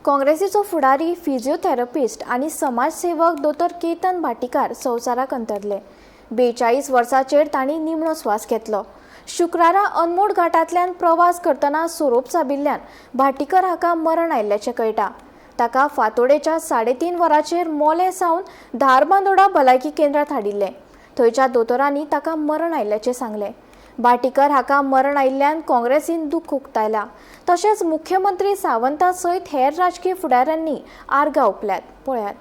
काँग्रेसीचो फुडारी, फिजिओथेरपिस्ट आनी समाजसेवक दोतोर केतन भाटीकार संवसाराक अंतरले. 42 वर्सांचेर तांणी निमणो स्वास घेतलो. शुक्रारा अनमोड घाटांतल्यान प्रवास करतना सोरोप चाबिल्ल्यान भाटीकर हाका मरण आयिल्ल्याचें कळटा. ताका फांतोडेच्या 3:30 वरांचेर मोले सावन धारबांदोडा भलायकी केंद्रांत हाडिल्लें. थंयच्या दोतोरांनी ताका मरण आयिल्ल्याचें सांगलें. भाटीकर हाका मरण आयिल्ल्यान काँग्रेसीन दुख्ख उक्तायलां. तशेंच मुख्यमंत्री सावंता सयत हेर राजकीय फुडाऱ्यांनी आर्गां ओंपल्यात. पळयात.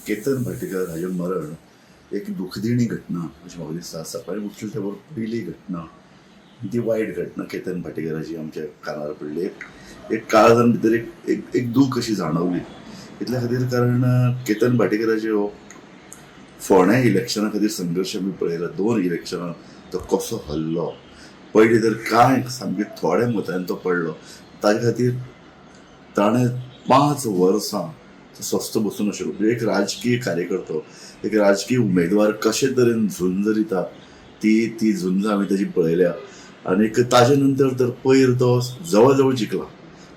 केतन भाटीकार हाजें मरण एक दुखदिणी घटना अशें म्हाका दिसता. सकाळी उठले ते बरोबर पयली घटना ती वायट घटना केतन भाटीकाराची आमच्या कानार पडली. एक काळजान भितर एक एक एक दूख अशी जाणवली इतल्या खातीर, कारण केतन भाटीकाराचे हो फोंड्या इलेक्शना खातीर संघर्श आमी पळयला. 2 इलेक्शनां तो कसो हल्लो. पयलीं तर कांय सामके थोड्या मतांनी तो पडलो. ताजे खातीर ताणें 5 वर्सां स्वस्थ बसून आशिल्लो. म्हणजे एक राजकीय कार्यकर्तो, एक राजकीय उमेदवार कशे तरेन झुंजरिता ती ती झुंज आमी ताजी पळयल्या. आनीक ताजे नंतर तर पयर तो जवळ जवळ जिखला.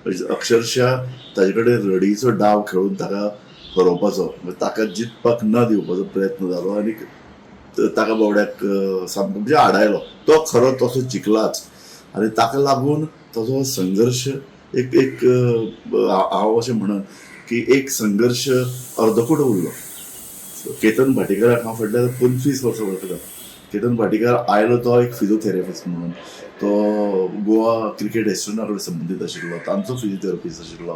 म्हणजे अक्षरशः ताजे कडेन रडीचो डाव खेळून ताका हरोवपाचो, म्हणजे ताका जिखपाक न दिवपाचो प्रयत्न जालो आनी ताका बावड्याक सामको म्हणजे आडायलो. तो खरो तसो जिखलाच आनी ताका लागून ताजो संघर्श एक एक हांव अशें म्हणन की एक संघर्श अर्दकुटो उरलो. केतन भाटीकाराक हांव फाटल्या 25 वर्सां वळखता. केतन भाटीकार आयलो तो एक फिजिओथेरपिस्ट म्हणून, तो गोवा क्रिकेट एसोसिएशना कडेन संबंदीत आशिल्लो, तांचो फिजिओथेरपिस्ट आशिल्लो.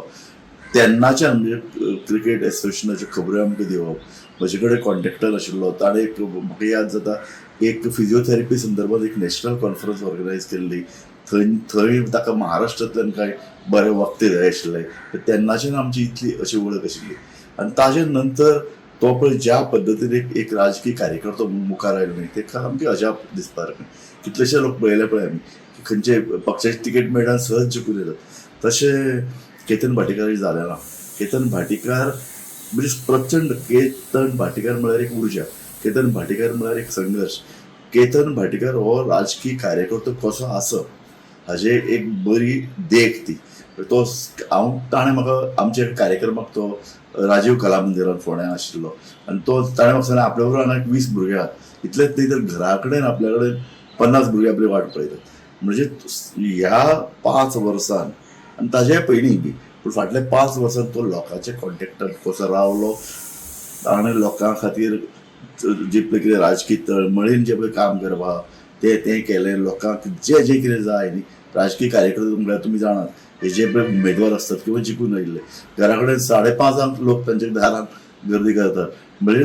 तेन्नाच्यान म्हणजे क्रिकेट एसोसिएशनाच्यो खबऱ्यो आमकां दिवप, म्हजे कडेन कॉन्टेक्टर आशिल्लो. ताणें एक म्हाका याद जाता एक फिजिओथेरपी संदर्भात एक नॅशनल कॉन्फरन्स ऑर्गनायज केल्ली. थंय थंय ताका महाराष्ट्रांतल्यान कांय बरे वक्ते जाय आशिल्ले. तेन्नाच्यान आमची इतली अशी वळख आशिल्ली. आनी ताजे नंतर तो पळय ज्या पद्दतीन एक एक राजकीय कार्यकर्तो मुखार आयलो न्ही, ते सामकें अजाप दिसपा सारकें. कितलेशे लोक पळयले पळय आमी की खंयचे पक्षाची तिकेट मेळटा सहज जिखून येतात. तशें केतन भाटीकार जालें ना. केतन भाटीकार म्हणजे प्रचंड. केतन भाटीकार म्हळ्यार एक उर्जा, केतन भाटीकार म्हळ्यार एक संघर्श. केतन भाटीकार हो राजकीय कार्यकर्तो कसो आसप हाजे एक बरी देख ती. तो हांव ताणें म्हाका आमच्या कार्यक्रमाक तो राजीव कला मंदिरान फोंड्या आशिल्लो आनी तो ताणें म्हाका सांगलें आपल्या बरोबर हांगा एक 20 भुरगे आहात, इतलेंच न्ही तर घरा कडेन आपल्या कडेन 50 भुरगे आपली वाट पळयतात. म्हणजे ह्या 5 वर्सान आनी ताजे पयलीं बी, पूण फाटल्या 5 वर्सान तो लोकांच्या कॉन्टेक्टान कसो रावलो, ताणें लोकां खातीर जे पळय कितें राजकीय तळमळीन जें पळय काम करप आहा तें तें केलें. लोकांक जें जें कितें जाय न्ही, राजकीय कार्यकर्ते म्हळ्यार तुमी जाणात हे जे पळय उमेदवार आसतात किंवा जिखून आयिल्ले घरा कडेन 5:30 लोक तांच्या दारांत गर्दी करतात. म्हणजे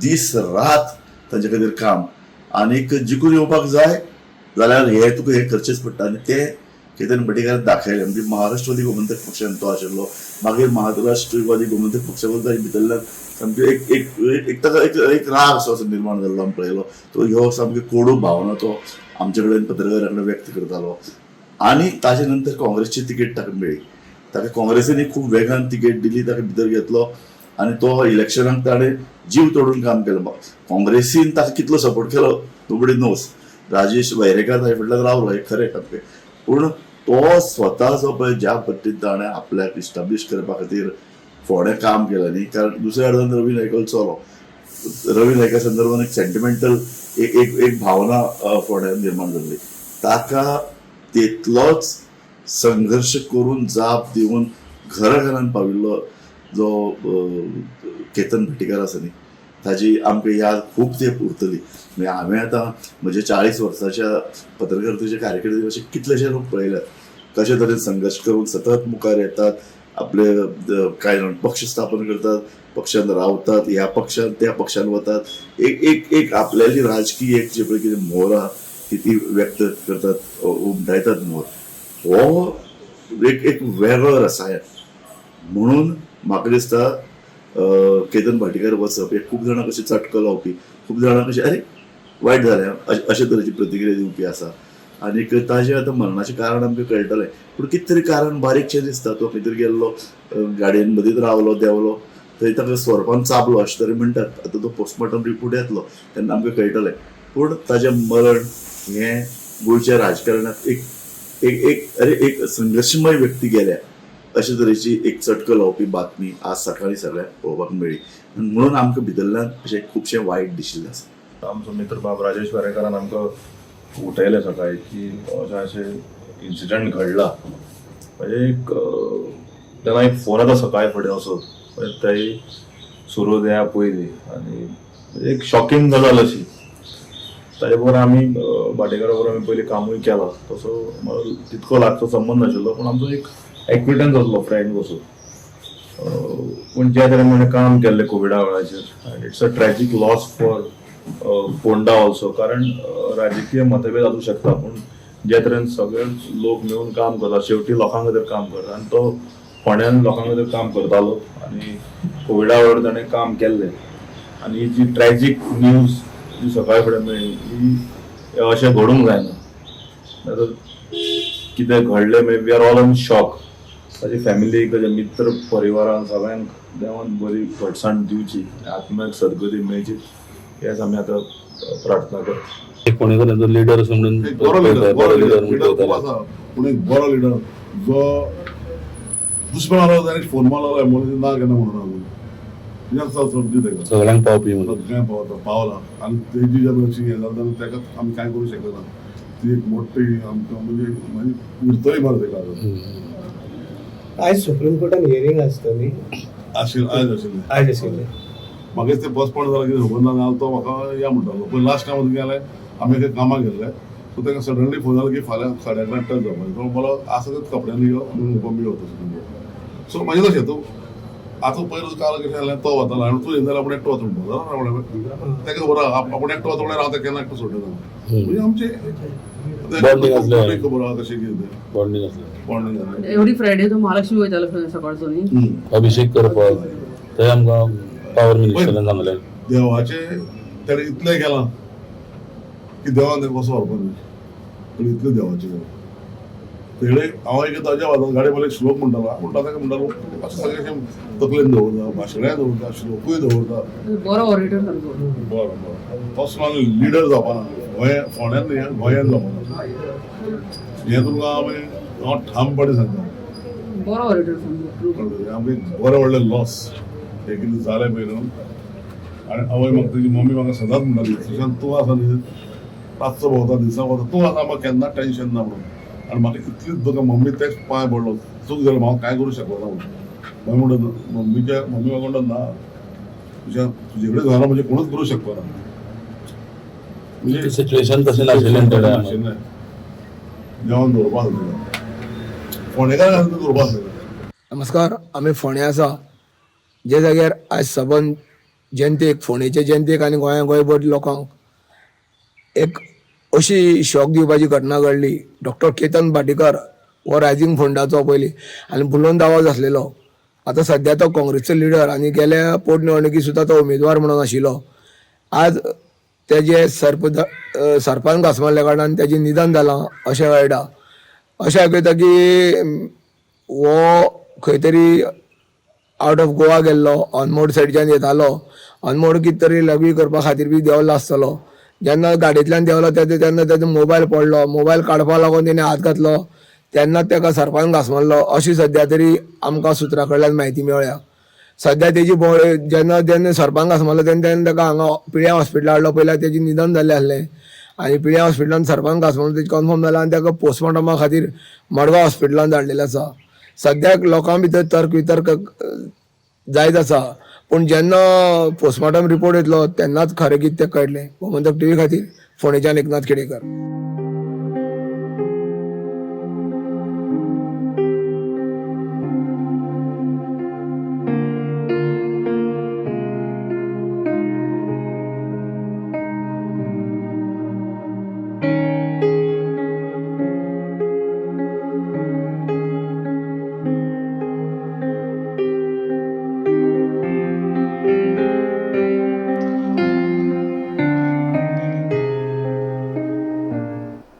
दीस रात तांचे खातीर काम. आनीक जिखून येवपाक जाय जाल्यार हे तुका हें करचेंच पडटा. आनी तें केतन भाटीकारान दाखयलें. म्हणजे महाराष्ट्रवादी गोमंतक पक्षान तो आशिल्लो, मागीर महाराष्ट्रवादी गोमंतक पक्षा बद्दल ताजे भितरल्यान सामकें एक एक एक ताका एक एक राग असो असो निर्माण जाल्लो आमी पळयलो. तो ह्यो सामक्यो कोडू भावना तो आमचे कडेन पत्रकारां कडेन व्यक्त करतालो. आनी ताजे नंतर काँग्रेसची तिकेट ताका मेळ्ळी. ताका काँग्रेसीन खूब वेगान तिकेट दिली, ताका भितर घेतलो आनी तो इलेक्शनाक ताणें जीव तोडून काम केलें. काँग्रेसीन ताका कितलो सपोर्ट केलो नोबडी नोज. राजेश वैरेकर ताजे फाटल्यान रावलो हें खरें सामकें, पूण तो स्वता जो पळय ज्या पद्दतीन ताणें आपल्याक इस्टाब्लीश करपा खातीर फोंडें काम केलें न्ही, कारण दुसऱ्या अर्दान रवी नायकालो चलो, रवी नायका संदर्भान एक सेंटिमेंटल एक एक एक भावना फोंड्यान निर्माण जाल्ली. ताका तितलोच संघर्श करून जाप दिवन घराघरान पाविल्लो जो केतन भाटीकार आसा न्ही, ताजी आमकां याद खूब तेंप उरतली. म्हणजे हांवें आतां म्हज्या 40 वर्साच्या पत्रकारितेच्या कारकिर्दीत अशे कितलेशे लोक पळयल्यात कशे तरेन संघर्श करून सतत मुखार येतात, आपले कांय जाण पक्ष स्थापन करतात, पक्षांत रावतात, ह्या पक्षांत त्या पक्षांत वतात, एक एक एक आपल्याली राजकीय एक जे पळय कितें मोर आहा ती ती व्यक्त करतात, उमटायतात मोर. हो एक एक वेगळो रसायन म्हणून म्हाका दिसता केतन भाटीकार वचप हे खूब जाणां कशें चटको लावपी, खूब जाणां कशें अरे वायट जालें अशे तरेची प्रतिक्रिया दिवपी आसा. आनीक ताजें आतां मरणाचें कारण आमकां कळटलें, पूण कितें तरी कारण बारीकशें दिसता. तो खंय तरी गेल्लो, गाडयेन मदींच रावलो, देंवलो, थंय ताका सोरपान चाबलो अशें तरेन म्हणटात. आतां तो पोस्टमॉर्टम रिपोर्ट येतलो तेन्ना आमकां कळटलें. पूण ताजें मरण हें गोंयच्या राजकारणांत एक एक एक अरे एक संघर्शमय व्यक्ती गेल्या अशे तरेची एक चटको लावपी बातमी आज सकाळी सगळ्यांक पळोवपाक मेळ्ळी, म्हणून आमकां भितरल्यान अशें खुबशें वायट दिशिल्लें आसा. आमचो मित्र बाब राजेश वेरेंकारान आमकां उठयलें सकाळी की अशें अशें इन्सिडंट घडला. म्हणजे एक तेन्ना एक फोन येता सकाळी फुडें असो, थंय सुर्योदया पयलीं, आनी एक शॉकिंग गजाल अशी. ताजे बरोबर आमी भाटेकारा बरोबर आमी पयलीं कामूय केलां, तसो तितको लागचो संबंद नाशिल्लो, पूण आमचो एक एक्विटन्स आसलो, फ्रेंड कसो. पूण ज्या तरेन ताणें काम केल्लें कोविडा वेळाचेर, आनी it's a tragic loss for Ponda also, कारण राजकीय मतभेद आसूं शकता, पूण ज्या तरेन सगळे लोक मेळून काम करता, शेवटी लोकां खातीर काम करता, आनी तो फोंड्यान लोकां खातीर काम करतालो आनी कोविडा वेळार ताणें काम केल्लें. आनी ही जी ट्रॅजीक न्यूज जी सकाळी फुडें मेळ्ळी ही अशें घडूंक जायना. आतां कितें घडलें मागीर we are all in shock. ताजी फॅमिलीक, ताच्या मित्र परिवारांक सगळ्यांक देवान बरी घटसाण दिवची, आत्म्याक सद्गती मेळची हेच आमी आतां प्रार्थना करता. एक कोणीकडेन लिडर असो म्हणून एक बरो लिडर, बरो लिडर लिडर म्हणून लिडर खूब पळयताले. आसा, पूण एक बरो लिडर जो दुश्मन आलो जाल्यार फोन मारलो म्हणून ना केन्ना म्हणून अजून समजी ताका सगळ्यांक पावपी म्हणून सगळ्यांक पावता पावला. आनी तेजी जेन्ना अशी हें जालें तेन्ना ताका आमी कांय करूं शकना. ती एक मोठी आमकां म्हणजे उरतली मरे ताका आतां. आयज सुप्रीम कोर्टान हियरींग आसतली. आशिल्लें, आयज आशिल्लें. आयज आशिल्लें. म्हाका तें पोस्टपोन जालां कितें खबर ना, हांव तो म्हाका या म्हणटालो, पूण लास्ट टायम गेलें आमी एका कामाक गेल्ले, सो तांकां सडनली फोन जालो की फाल्यां 11:30 टच जावपाचें. तो म्हणलो आसा तेच कपड्यांनी यो, बॉम्बे वता सुप्रीम कोर्ट. सो मागीर तशें तूं आतां पयलीं काल कशें जालें, तो वतालो आनी तूं येयना जाल्यार आपूण एकटो वता म्हणटा, ताका खबर आहा आपूण एकटो वता म्हणल्यार हांव ताका केन्ना एकटो सोडना. म्हणजे आमचें Bonding आसलें. खबर आहा कशें कितें तें. बॉन्डिंग आसलें. बॉन्डिंग जालें. एवरी फ्रायडे तो महालक्ष्मी वयतालो खंय सकाळचो न्ही. अभिषेक करपाक थंय आमकां पावर मिनिस्टरान सांगलें. देवाचें ताणें इतलें केलां की देवान ताका कसो व्हरपा न्ही, पूण इतलें देवाचें केलां तेणें. हांव एक ताज्या वादान गाडी मला एक श्लोक म्हणटालो, हांव म्हणटा ताका म्हणटालो अशें सगळें अशें तकलेन दवरता, भाशणाय दवरता, श्लोकूय दवरता. बरो ऑरेटर सामको. बरो बरो तसलो आनी लिडर जावपाना गोंया फोंड्यान न्ही, गोंयान जावपाना हें तुमकां आमी हांव ठामपणे सांगता. बरो ऑरेटर सामको. आमकां बरें व्हडलें लॉस हें कितें जालें पळय न्हू. आनी आवय म्हाका, तुजी मम्मी म्हाका सदांच म्हणटाली, सुशांत तूं आसा न्ही, रातचो भोंवता दिसा भोंवता, तूं आसा म्हाका केन्ना टेंशन ना म्हणून. आनी म्हाका इतलीच तुका मम्मी तेच पांय पडलो, चूक जाली, हांव कांय करूं शकलो ना म्हणून. मम्मी म्हणटा, मम्मीच्या मम्मी म्हाका म्हणटा ना तुज्या तुजे कडेन जालां म्हणजे कोणूच करूं शकपा ना. म्हणजे सिच्युएशन तशें नाशिल्लें त्या टायमार. नाशिल्लें. देवान दवरपा आसलें फोंडेकार दवरपा आसलें. नमस्कार, आमी फोंडे आसा जे जाग्यार आयज सबंद जनतेक, फोंडेचे जनतेक आनी गोंया गोंयभर लोकांक एक अशी शॉक दिवपाची घटना घडली. डॉक्टर केतन भाटीकर हो रायझींग फोंडाचो पयलीं आनी बुलंद आवाज आसलेलो. आतां सद्या तो काँग्रेसचो लिडर आनी गेल्या पोटनिवडणुकी सुद्दां तो उमेदवार म्हणून आशिल्लो. आज तेजे सर्प सर्पान घांस मारल्या कारणान तेजें निधन जालां अशें कळटा. अशें आयकता की हो खंय तरी आवट ऑफ गोवा गेल्लो, अनमोड सायडच्यान येतालो. अनमोड कितें तरी लघवी करपा खातीर बी देंवलो आसतलो. जेन्ना गाडयेंतल्यान देंवलो तेन्ना तेजो मोबायल पडलो. मोबायल काडपा लागून तेणे हात घातलो. तेन्नाच ताका सरपान घांस मारलो अशी सद्या तरी आमकां सुत्रां कडल्यान म्हायती मेळ्ळ्या. सद्या तेजी बॉडी जेन्ना जेन्ना सरपान घांस मारलो तेन्ना तेन्ना ताका हांगा पिळ्या हॉस्पिटलान हाडलो. पयल्यार तेजें निधन जाल्लें आसलें आनी पिळ्या हॉस्पिटलान सरपान घांस मारलो तेजें कन्फर्म जालें आनी ताका पोस्टमॉर्टमा खातीर मडगांव हॉस्पिटलान धाडलेलें आसा. सद्याक लोकां भितर तर्क वितर्क जायत आसा, पूण जेन्ना पोस्टमॉर्टम रिपोर्ट येतलो तेन्नाच खरें कितें तें कळटलें. गोमंतक टीव्ही खातीर फोंडेच्यान एकनाथ खेडेकर.